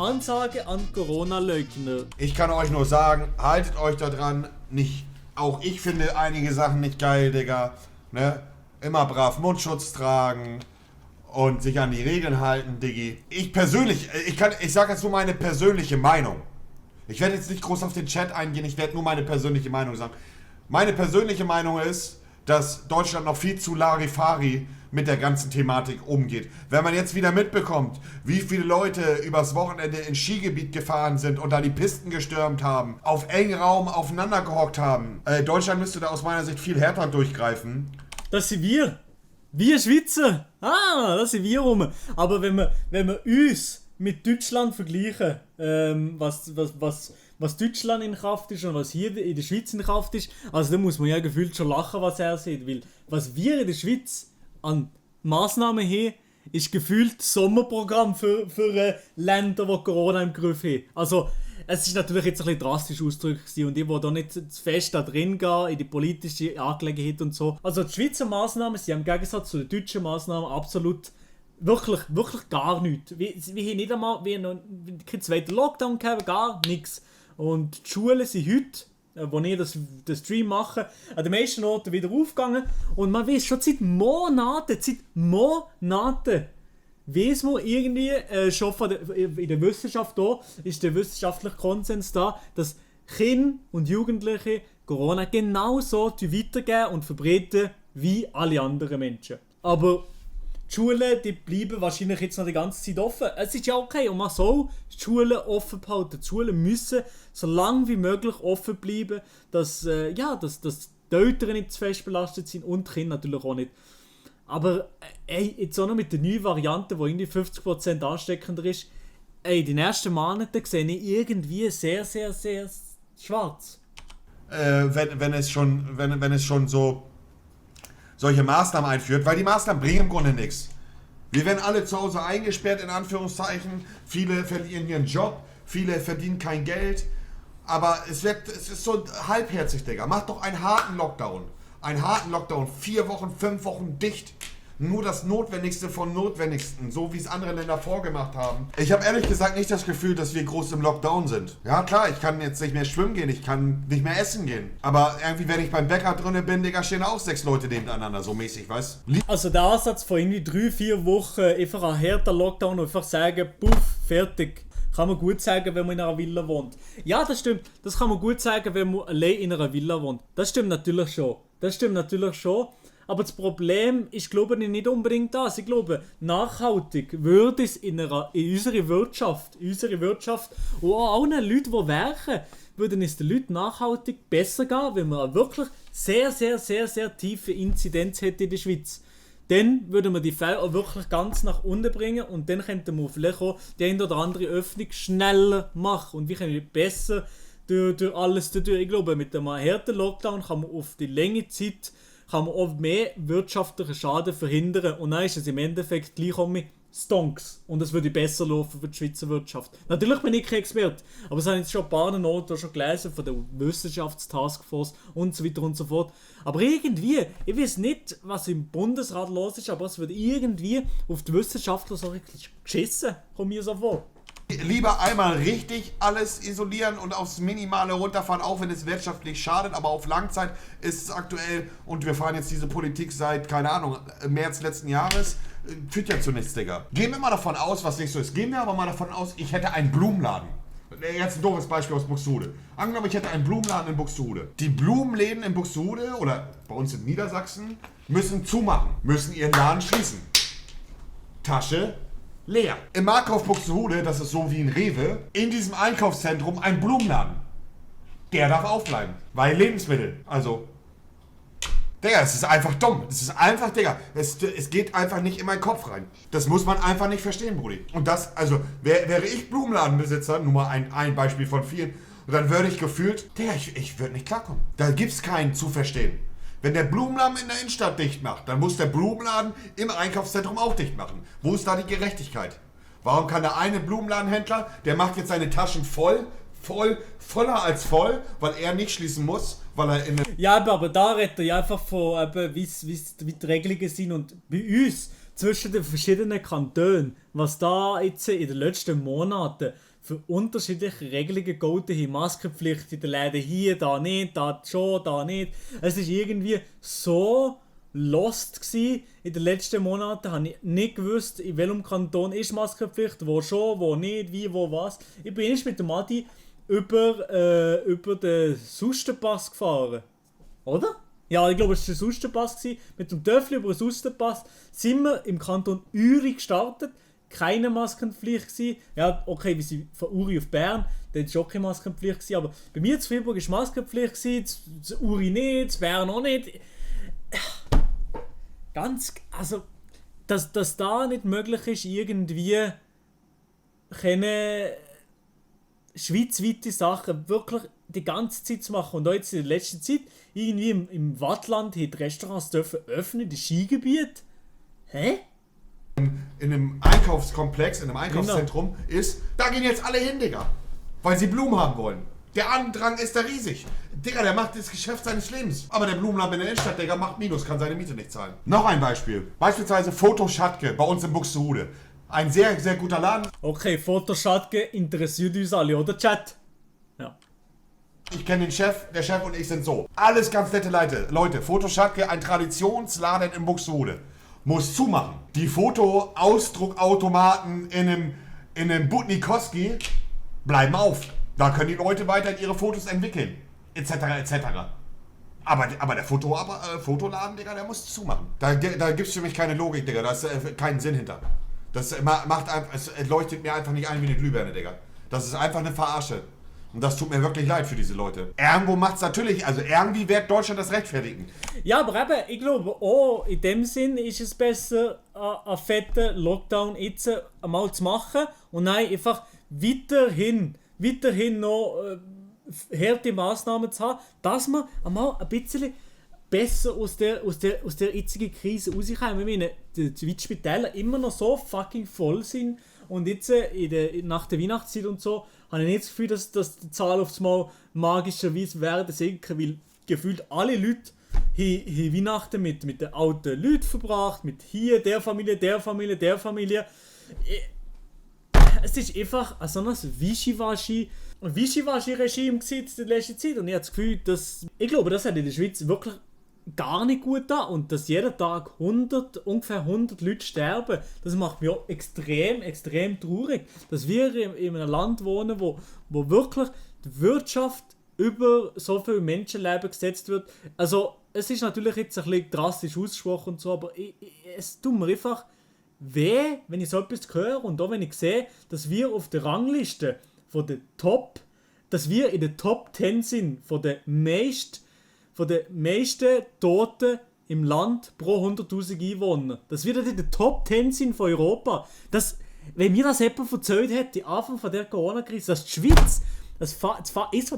Ansage an Corona-Leugner. Ich kann euch nur sagen, haltet euch da dran. Nicht, auch ich finde einige Sachen nicht geil, Digga. Ne? Immer brav Mundschutz tragen und sich an die Regeln halten, Diggi. Ich persönlich, ich sage jetzt nur meine persönliche Meinung. Ich werde jetzt nicht groß auf den Chat eingehen, ich werde nur meine persönliche Meinung sagen. Meine persönliche Meinung ist, dass Deutschland noch viel zu Larifari mit der ganzen Thematik umgeht. Wenn man jetzt wieder mitbekommt, wie viele Leute übers Wochenende ins Skigebiet gefahren sind und da die Pisten gestürmt haben, auf engen Raum aufeinander gehockt haben, Deutschland müsste da aus meiner Sicht viel härter durchgreifen. Das sind wir. Wir Schweizer. Das sind wir rum. Aber wenn wir uns mit Deutschland vergleichen, was Deutschland in Kraft ist und was hier in der Schweiz in Kraft ist, also da muss man ja gefühlt schon lachen, was er sieht. Weil was wir in der Schweiz an Massnahmen haben, ist gefühlt Sommerprogramm für Länder, die Corona im Griff haben. Also, es ist natürlich jetzt ein bisschen drastisch ausgedrückt und ich will da nicht zu fest da drin gehen, in die politische Angelegenheit und so. Also die Schweizer Massnahmen sind im Gegensatz zu den deutschen Massnahmen absolut wirklich gar nichts. Wir haben nicht einmal keinen zweiten Lockdown gehabt, gar nichts. Und die Schulen sind heute, wo ich den Stream mache, an den meisten Orten wieder aufgegangen. Und man weiß schon seit Monaten, weiss man irgendwie, schon in der Wissenschaft da, ist der wissenschaftliche Konsens da, dass Kinder und Jugendliche Corona genauso weitergeben und verbreiten wie alle anderen Menschen. Aber die Schulen, die bleiben wahrscheinlich jetzt noch die ganze Zeit offen. Es ist ja okay und man soll die Schulen offen behalten. Die Schulen müssen so lange wie möglich offen bleiben, dass die Eltern nicht zu fest belastet sind und die Kinder natürlich auch nicht. Aber jetzt auch noch mit der neuen Variante, die irgendwie 50% ansteckender ist, die nächsten Monate sehe ich irgendwie sehr, sehr, sehr schwarz. Wenn es schon so solche Maßnahmen einführt, weil die Maßnahmen bringen im Grunde nichts. Wir werden alle zu Hause eingesperrt, in Anführungszeichen. Viele verlieren ihren Job, viele verdienen kein Geld. Aber es ist so halbherzig, Digga. Macht doch einen harten Lockdown. 4 Wochen, 5 Wochen dicht. Nur das Notwendigste vom Notwendigsten, so wie es andere Länder vorgemacht haben. Ich habe ehrlich gesagt nicht das Gefühl, dass wir groß im Lockdown sind. Ja klar, ich kann jetzt nicht mehr schwimmen gehen, ich kann nicht mehr essen gehen. Aber irgendwie, wenn ich beim Bäcker drinne bin, Digga, stehen auch 6 Leute nebeneinander, so mäßig, weißt du? Also der Ansatz von irgendwie 3-4 Wochen, einfach ein härter Lockdown und einfach sagen, puff, fertig. Kann man gut sagen, wenn man in einer Villa wohnt. Ja, das stimmt. Das kann man gut sagen, wenn man allein in einer Villa wohnt. Das stimmt natürlich schon. Aber das Problem ist, glaube ich, nicht unbedingt das. Ich glaube, nachhaltig würde es in unserer Wirtschaft und auch allen Leuten, die werken, würden es den Leuten nachhaltig besser gehen, wenn man eine wirklich sehr, sehr, sehr, sehr tiefe Inzidenz hätte in der Schweiz. Dann würden wir die Fälle auch wirklich ganz nach unten bringen und dann könnten wir vielleicht auch die eine oder andere Öffnung schneller machen und wir können besser durch alles durch. Ich glaube, mit einem harten Lockdown kann man auf die lange Zeit auch mehr wirtschaftlichen Schaden verhindern und dann ist es im Endeffekt gleich um Stonks und es würde besser laufen für die Schweizer Wirtschaft. Natürlich bin ich kein Experte, aber es habe ich schon ein paar Noten schon gelesen von der Wissenschaftstaskforce und so weiter und so fort. Aber irgendwie, ich weiß nicht, was im Bundesrat los ist, aber es wird irgendwie auf die Wissenschaftler so richtig geschissen, kommt mir so vor. Lieber einmal richtig alles isolieren und aufs Minimale runterfahren, auch wenn es wirtschaftlich schadet, aber auf Langzeit ist es aktuell, und wir fahren jetzt diese Politik seit, keine Ahnung, März letzten Jahres, führt ja zu nichts, Digga. Gehen wir mal davon aus, was nicht so ist. Gehen wir aber mal davon aus, ich hätte einen Blumenladen. Jetzt ein doofes Beispiel aus Buxtehude. Angenommen, ich hätte einen Blumenladen in Buxtehude. Die Blumenläden in Buxtehude oder bei uns in Niedersachsen müssen zumachen, müssen ihren Laden schließen. Tasche leer. Im Marktkauf Buxtehude, das ist so wie ein Rewe, in diesem Einkaufszentrum ein Blumenladen. Der darf aufbleiben, weil Lebensmittel, also... Digga, es ist einfach dumm. Es ist einfach, Digga, es geht einfach nicht in meinen Kopf rein. Das muss man einfach nicht verstehen, Brudi. Und das, also, wäre ich Blumenladenbesitzer, nur mal ein Beispiel von vielen, und dann würde ich gefühlt, Digga, ich würde nicht klarkommen. Da gibt's keinen zu verstehen. Wenn der Blumenladen in der Innenstadt dicht macht, dann muss der Blumenladen im Einkaufszentrum auch dicht machen. Wo ist da die Gerechtigkeit? Warum kann der eine Blumenladenhändler, der macht jetzt seine Taschen voller als voll, weil er nicht schließen muss, weil er in... Ja, aber da redet er ja einfach von, wie die Regelungen sind und bei uns zwischen den verschiedenen Kantonen, was da jetzt in den letzten Monaten für unterschiedliche Regelungen gelten haben. Maskenpflicht in den Läden hier, da nicht, da schon, da nicht. Es ist irgendwie so lost gsi. In den letzten Monaten habe ich nicht gewusst, in welchem Kanton ist Maskenpflicht, wo schon, wo nicht, wie, wo, was. Ich bin erst mit dem Adi über den Sustenpass gefahren. Oder? Ja, ich glaube, es war der Sustenpass. Mit dem Töffel über den Sustenpass sind wir im Kanton Uri gestartet. Keine Maskenpflicht gewesen. Ja, okay, wir sind von Uri auf Bern, da war auch keine Maskenpflicht gewesen, aber bei mir zu Freiburg war Maskenpflicht gewesen, zu Uri nicht, zu Bern auch nicht. Ganz, also, dass da nicht möglich ist, irgendwie keine schweizweite Sachen wirklich die ganze Zeit zu machen. Und auch jetzt in der letzten Zeit, irgendwie im Wattland, die Restaurants dürfen öffnen, die Skigebiete. Hä? In einem Einkaufskomplex, in einem Einkaufszentrum ist, da gehen jetzt alle hin, Digga. Weil sie Blumen haben wollen. Der Andrang ist da riesig. Digga, der macht das Geschäft seines Lebens. Aber der Blumenladen in der Innenstadt, Digga, macht Minus, kann seine Miete nicht zahlen. Noch ein Beispiel. Beispielsweise Foto Schatke bei uns in Buxtehude. Ein sehr, sehr guter Laden. Okay, Foto Schatke interessiert uns alle, oder Chat? Ja. Ich kenne den Chef, der Chef und ich sind so. Alles ganz nette Leute. Foto Schatke, ein Traditionsladen in Buxtehude. Muss zumachen. Die Foto-Ausdruckautomaten in einem Butnikowski bleiben auf. Da können die Leute weiter ihre Fotos entwickeln. Etc. etc. Aber der Fotoladen, Digga, der muss zumachen. Da gibt's für mich keine Logik, Digga. Da ist keinen Sinn hinter. Das es leuchtet mir einfach nicht ein wie eine Glühbirne, Digga. Das ist einfach eine Verarsche. Und das tut mir wirklich leid für diese Leute. Irgendwo macht's natürlich, also irgendwie wird Deutschland das rechtfertigen. Ja, aber eben, ich glaube auch in dem Sinn ist es besser, einen fetten Lockdown jetzt einmal zu machen und nein, einfach weiterhin noch harte Massnahmen zu haben, dass wir einmal ein bisschen besser aus der jetzigen Krise rauskommen. Ich meine, die Spitäler immer noch so fucking voll sind und jetzt nach der Weihnachtszeit und so habe ich nicht das Gefühl, dass die Zahlen auf einmal magischerweise werden sinken, weil gefühlt alle Leute haben Weihnachten mit den alten Leuten verbracht, mit hier, der Familie. Es ist einfach so ein Wischiwaschi-Regime in der letzten Zeit und ich habe das Gefühl, ich glaube, das hat in der Schweiz wirklich gar nicht gut da und dass jeden Tag ungefähr 100 Leute sterben, das macht mich auch extrem traurig, dass wir in einem Land wohnen, wo wirklich die Wirtschaft über so viele Menschenleben gesetzt wird. Also es ist natürlich jetzt ein bisschen drastisch ausgesprochen und so, aber es tut mir einfach weh, wenn ich so etwas höre und auch wenn ich sehe, dass wir auf der Rangliste dass wir in der Top 10 sind von den meisten Toten im Land pro 100'000 Einwohner. Dass wir in der Top 10 sind von Europa. Wenn mir das jemand erzählt hätte, am Anfang von der Corona-Krise, dass die Schweiz ist von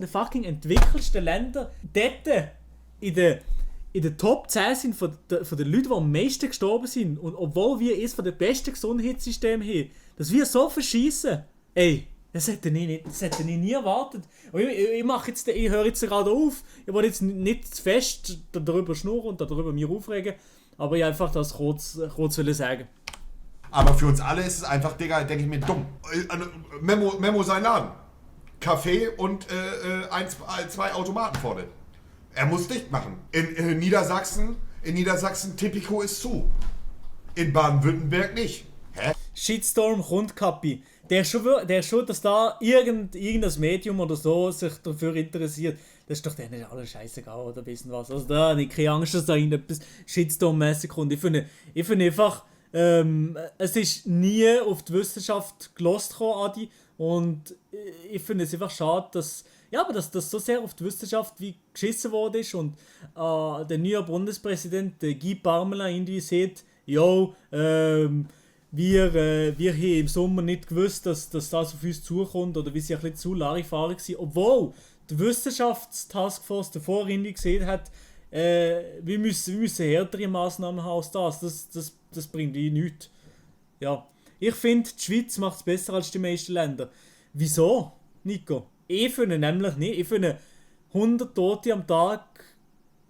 den fucking entwickelsten Ländern dort in der Top 10 sind von den Leuten, die am meisten gestorben sind. Und obwohl wir eines von den besten Gesundheitssystemen haben, dass wir so verschießen. Ey, das hätte ich nie erwartet. Und ich höre jetzt gerade auf. Ich will jetzt nicht zu fest darüber schnurren und darüber mich aufregen. Aber ich einfach das kurz sagen. Aber für uns alle ist es einfach, Digga, denke ich mir, dumm. Memo sein Laden. Kaffee und 2 Automaten vorne. Er muss dicht machen. In Niedersachsen Tipico ist zu. In Baden-Württemberg nicht. Hä? Shitstorm kommt, Kappi. Der ist schon, dass da irgendein Medium oder so sich dafür interessiert. Das ist doch denen alles scheißegal oder wissen was. Also da habe ich keine Angst, dass da irgendetwas Shitstorm-mäßig kommt. Ich finde einfach, es ist nie auf die Wissenschaft gelost gekommen, Adi. Und ich finde es einfach schade, dass so sehr auf die Wissenschaft wie geschissen worden ist und der neue Bundespräsident Guy Parmelin irgendwie sieht, wir haben im Sommer nicht gewusst, dass das auf uns zukommt oder wie sie ein bisschen zu Larifari waren, obwohl die Wissenschaftstaskforce davor irgendwie gesehen hat, wir müssen härtere Massnahmen haben als das bringt nichts. Ja. Ich finde, die Schweiz macht es besser als die meisten Länder. Wieso, Nico? Ich finde nämlich nicht. Ich finde 100 Tote am Tag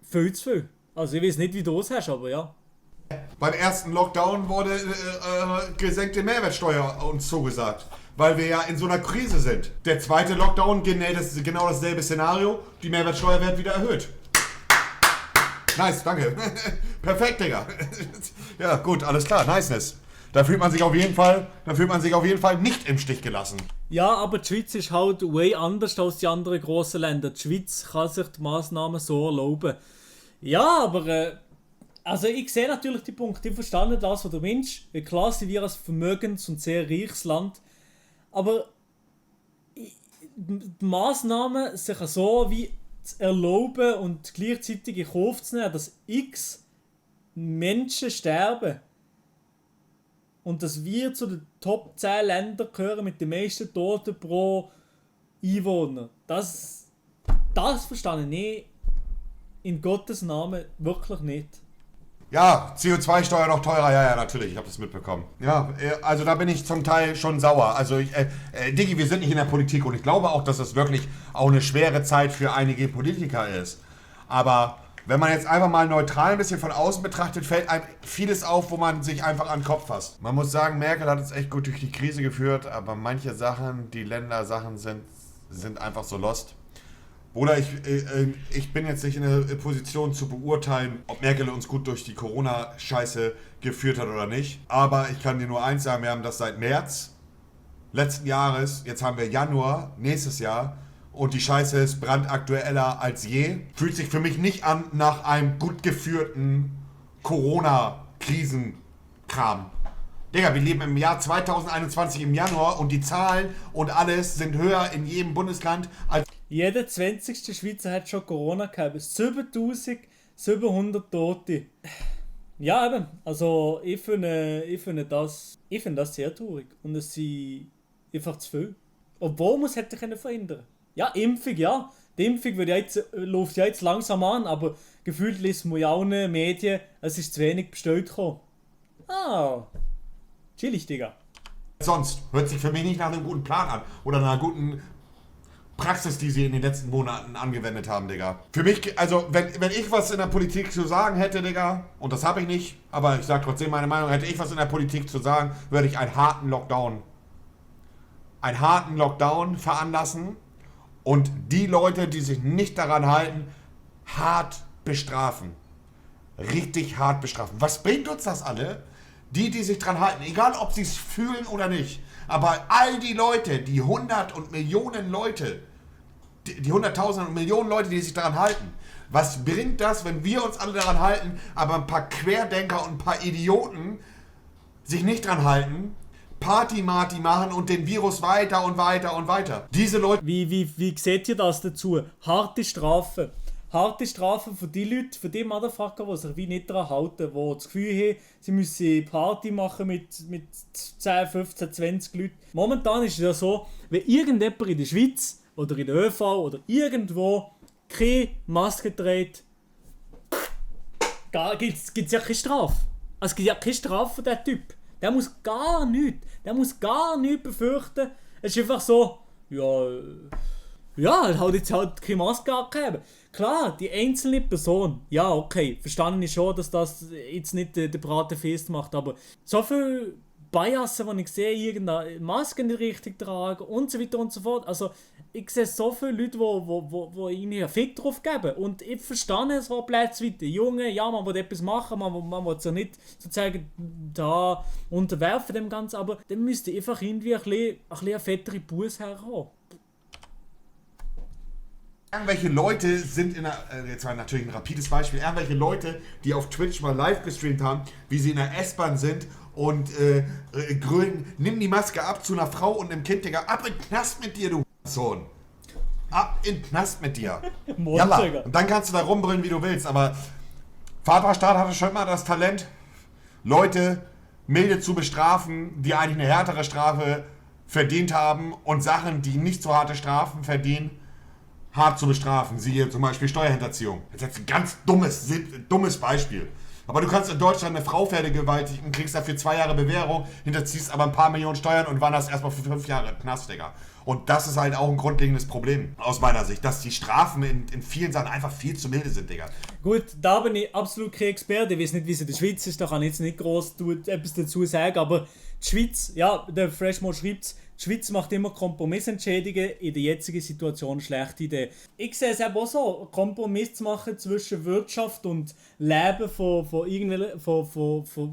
viel zu viel. Also ich weiß nicht, wie du es hast, aber ja. Beim ersten Lockdown wurde gesenkte Mehrwertsteuer uns zugesagt, weil wir ja in so einer Krise sind. Der zweite Lockdown, genau dasselbe Szenario, die Mehrwertsteuer wird wieder erhöht. Nice, danke. Perfekt, Digga. Ja, gut, alles klar, niceness. Da fühlt man sich auf jeden Fall nicht im Stich gelassen. Ja, aber die Schweiz ist halt way anders als die anderen grossen Länder. Die Schweiz kann sich die Massnahmen so erlauben. Ja, aber also ich sehe natürlich die Punkte. Ich verstehe das, was du meinst. Klar sind wir ein vermögends und sehr reiches Land. Aber die Massnahmen sich so wie zu erlauben und gleichzeitig in Kauf zu nehmen, dass x Menschen sterben. Und dass wir zu den Top 10 Ländern gehören mit den meisten Toten pro Einwohner. Das verstehe ich nicht. In Gottes Namen wirklich nicht. Ja, CO2-Steuer noch teurer, ja, natürlich, ich habe das mitbekommen. Ja, also da bin ich zum Teil schon sauer. Also, Diggi, wir sind nicht in der Politik und ich glaube auch, dass das wirklich auch eine schwere Zeit für einige Politiker ist. Aber wenn man jetzt einfach mal neutral ein bisschen von außen betrachtet, fällt einem vieles auf, wo man sich einfach an den Kopf fasst. Man muss sagen, Merkel hat es echt gut durch die Krise geführt, aber manche Sachen, die Ländersachen sind einfach so lost. Bruder, ich bin jetzt nicht in der Position zu beurteilen, ob Merkel uns gut durch die Corona-Scheiße geführt hat oder nicht. Aber ich kann dir nur eins sagen, wir haben das seit März letzten Jahres, jetzt haben wir Januar nächstes Jahr und die Scheiße ist brandaktueller als je. Fühlt sich für mich nicht an nach einem gut geführten Corona-Krisenkram. Digga, wir leben im Jahr 2021 im Januar und die Zahlen und alles sind höher in jedem Bundesland als... Jeder 20. Schweizer hat schon Corona gehabt. 7700 Tote. Ja, eben. Also, ich finde das sehr traurig. Und es sind einfach zu viel. Obwohl man es hätte verhindern können. Ja, Impfung, ja. Die Impfung läuft ja jetzt langsam an, aber gefühlt liest man ja auch in den Medien, es ist zu wenig bestellt gekommen. Ah, chillig, Digga. Sonst hört sich für mich nicht nach einem guten Plan an. Oder einer guten Praxis, die sie in den letzten Monaten angewendet haben, Digga. Für mich, also, wenn ich was in der Politik zu sagen hätte, Digga, und das habe ich nicht, aber ich sage trotzdem meine Meinung, hätte ich was in der Politik zu sagen, würde ich einen harten Lockdown veranlassen und die Leute, die sich nicht daran halten, hart bestrafen. Richtig hart bestrafen. Was bringt uns das alle? Die sich dran halten, egal ob sie es fühlen oder nicht. Aber all die Leute, die 100 und Millionen Leute, die 100.000 und Millionen Leute, die sich daran halten, was bringt das, wenn wir uns alle daran halten, aber ein paar Querdenker und ein paar Idioten sich nicht dran halten, Party-Marty machen und den Virus weiter und weiter und weiter. Diese Leute... Wie seht ihr das dazu? Harte Strafe. Harte Strafe für die Leute, für die Motherfucker, die sich wie nicht daran halten, die das Gefühl haben, sie müssen Party machen mit 10, 15, 20 Leuten. Momentan ist es ja so, wenn irgendjemand in der Schweiz oder in der ÖV oder irgendwo keine Maske trägt, gibt es ja keine Strafe. Also es gibt ja keine Strafe für diesen Typ. Der muss gar nichts befürchten. Es ist einfach so, ja, halt jetzt halt keine Maske angegeben. Klar, die einzelne Person, ja, okay, verstanden ich schon, dass das jetzt nicht den Braten fest macht, aber so viel Biasen, die ich sehe, irgendeine Maske in die Richtung tragen und so weiter und so fort. Also, ich sehe so viele Leute, die irgendwie einen Fick drauf geben. Und ich verstehe es auch plötzlich weiter. Junge, ja, man will etwas machen, man will sich nicht sozusagen da unterwerfen dem Ganzen, aber dann müsste einfach irgendwie ein bisschen eine fettere Buße herkommen. Irgendwelche Leute sind jetzt war natürlich ein rapides Beispiel, irgendwelche Leute, die auf Twitch mal live gestreamt haben, wie sie in der S-Bahn sind und grün, nimm die Maske ab zu einer Frau und einem Kind, Digga, ab in den Knast mit dir, du Sohn. Ab in den Knast mit dir. Jalla. Und dann kannst du da rumbrüllen, wie du willst, aber Vaterstaat hatte schon mal das Talent, Leute milde zu bestrafen, die eigentlich eine härtere Strafe verdient haben und Sachen, die nicht so harte Strafen verdienen, hart zu bestrafen. Siehe zum Beispiel Steuerhinterziehung. Das ist jetzt ein ganz dummes Beispiel. Aber du kannst in Deutschland eine Frau vergewaltigen, kriegst dafür 2 Jahre Bewährung, hinterziehst aber ein paar Millionen Steuern und wanderst erstmal für 5 Jahre Knast, Digga. Und das ist halt auch ein grundlegendes Problem aus meiner Sicht, dass die Strafen in vielen Sachen einfach viel zu milde sind, Digga. Gut, da bin ich absolut kein Experte. Ich weiß nicht, wie es in der Schweiz ist, da kann ich jetzt nicht groß etwas dazu sagen, aber die Schweiz, ja, der Freshmo schreibt es, die Schweiz macht immer Kompromissentscheidungen, in der jetzigen Situation schlechte Idee. Ich sehe es eben auch so, Kompromiss zu machen zwischen Wirtschaft und Leben von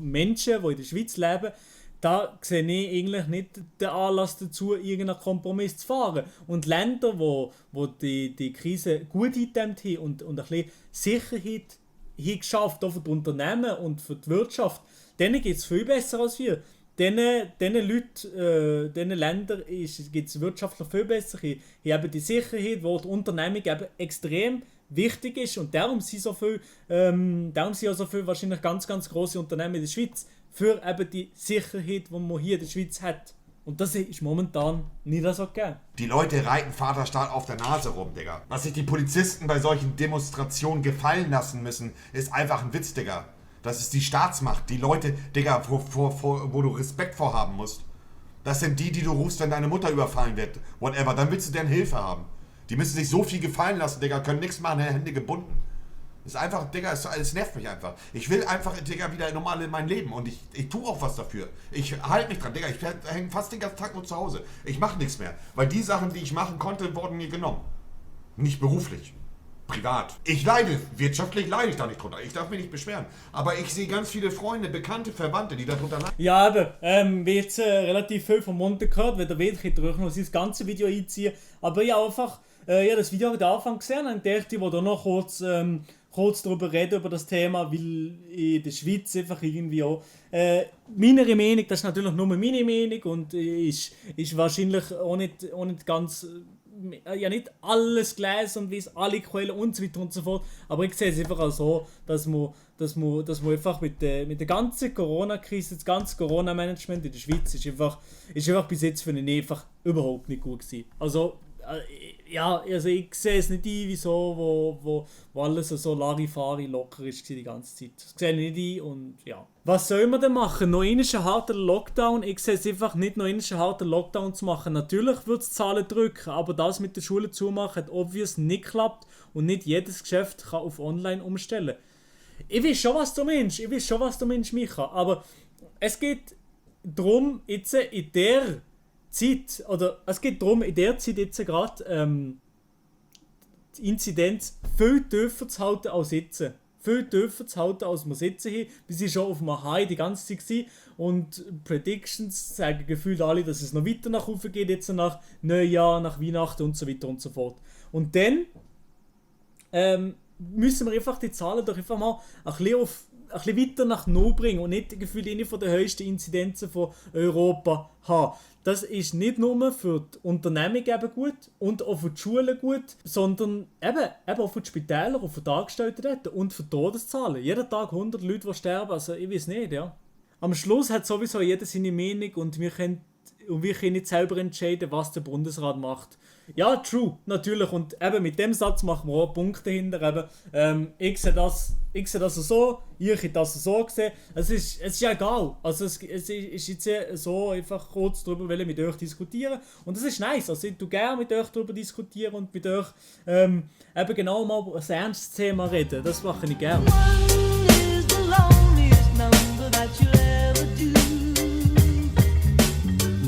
Menschen, die in der Schweiz leben, da sehe ich eigentlich nicht den Anlass dazu, irgendeinen Kompromiss zu fahren. Und Länder, wo die Krise gut eingedämmt haben und ein bisschen Sicherheit haben geschafft, auch für die Unternehmen und für die Wirtschaft, denen geht es viel besser als wir. Diesen Leuten, diesen Ländern geht es wirtschaftlich viel besser. Sie haben die Sicherheit, wo die Unternehmung eben extrem wichtig ist. Und darum sind so viel wahrscheinlich ganz, ganz grosse Unternehmen in der Schweiz für eben die Sicherheit, die man hier in der Schweiz hat. Und das ist momentan nicht so gegeben. Die Leute reiten Vaterstaat auf der Nase rum, Digga. Was sich die Polizisten bei solchen Demonstrationen gefallen lassen müssen, ist einfach ein Witz, Digga. Das ist die Staatsmacht. Die Leute, Digga, wo du Respekt vor haben musst. Das sind die du rufst, wenn deine Mutter überfallen wird. Whatever. Dann willst du deren Hilfe haben. Die müssen sich so viel gefallen lassen, Digga. Können nichts machen, Hände gebunden. Das ist einfach, Digga, es nervt mich einfach. Ich will einfach, Digga, wieder normal in mein Leben. Und ich tue auch was dafür. Ich halte mich dran, Digga. Ich hänge fast den ganzen Tag nur zu Hause. Ich mache nichts mehr. Weil die Sachen, die ich machen konnte, wurden mir genommen. Nicht beruflich. Privat. Ich leide. Wirtschaftlich leide ich da nicht drunter. Ich darf mich nicht beschweren. Aber ich sehe ganz viele Freunde, Bekannte, Verwandte, die darunter leiden. Ja, aber wir jetzt relativ viel vom Mund gehört, weil der Weg ich durch noch das ganze Video einziehen. Aber ich habe einfach das Video am Anfang gesehen und dachte, ich da noch kurz darüber reden, über das Thema, weil in der Schweiz einfach irgendwie auch meine Meinung, das ist natürlich nur meine Meinung und ist wahrscheinlich auch nicht ganz ja nicht alles gelesen und weiss alle Quellen und so weiter und so fort, aber ich sehe es einfach auch so, dass man einfach mit der ganzen Corona-Krise, das ganze Corona-Management in der Schweiz ist einfach bis jetzt für mich einfach überhaupt nicht gut gewesen. Also ich sehe es nicht ein, wieso, wo alles so Larifari locker ist die ganze Zeit. Das sehe ich nicht ein und ja. Was soll man denn machen? Noch einmal ein harter Lockdown? Ich sehe es einfach nicht, noch einmal einen harten Lockdown zu machen. Natürlich wird es Zahlen drücken, aber das mit der Schule zumachen hat obvious nicht geklappt und nicht jedes Geschäft kann auf online umstellen. Ich weiß schon, was du meinst, Micha, aber es geht darum, jetzt in der Zeit, oder es geht darum, in der Zeit jetzt gerade die Inzidenz viel tiefer zu halten als jetzt. Viel tiefer zu halten, als wir sitzen hier. Wir sind schon auf einem High die ganze Zeit gewesen. Und Predictions sagen gefühlt alle, dass es noch weiter nach oben geht, jetzt nach Neujahr, nach Weihnachten und so weiter und so fort. Und dann müssen wir einfach die Zahlen doch einfach mal ein bisschen weiter nach Null bringen und nicht gefühlt eine von den höchsten Inzidenzen von Europa haben. Das ist nicht nur für die Unternehmung eben gut und auch für die Schulen gut, sondern eben auch für die Spitäler und für die Angestellten dort und für die Todeszahlen. Jeden Tag 100 Leute, die sterben, also ich weiß nicht, ja. Am Schluss hat sowieso jeder seine Meinung und wir können nicht selber entscheiden, was der Bundesrat macht. Ja, true, natürlich. Und eben mit dem Satz machen wir auch einen Punkt dahinter. Ich sehe das so, ihr habt das so gesehen. Es ist ja egal. Also es ist jetzt so einfach kurz darüber mit euch diskutieren. Und das ist nice. Also ich tue gerne mit euch darüber diskutieren und mit euch eben genau mal über ein ernstes Thema reden. Das mache ich gerne.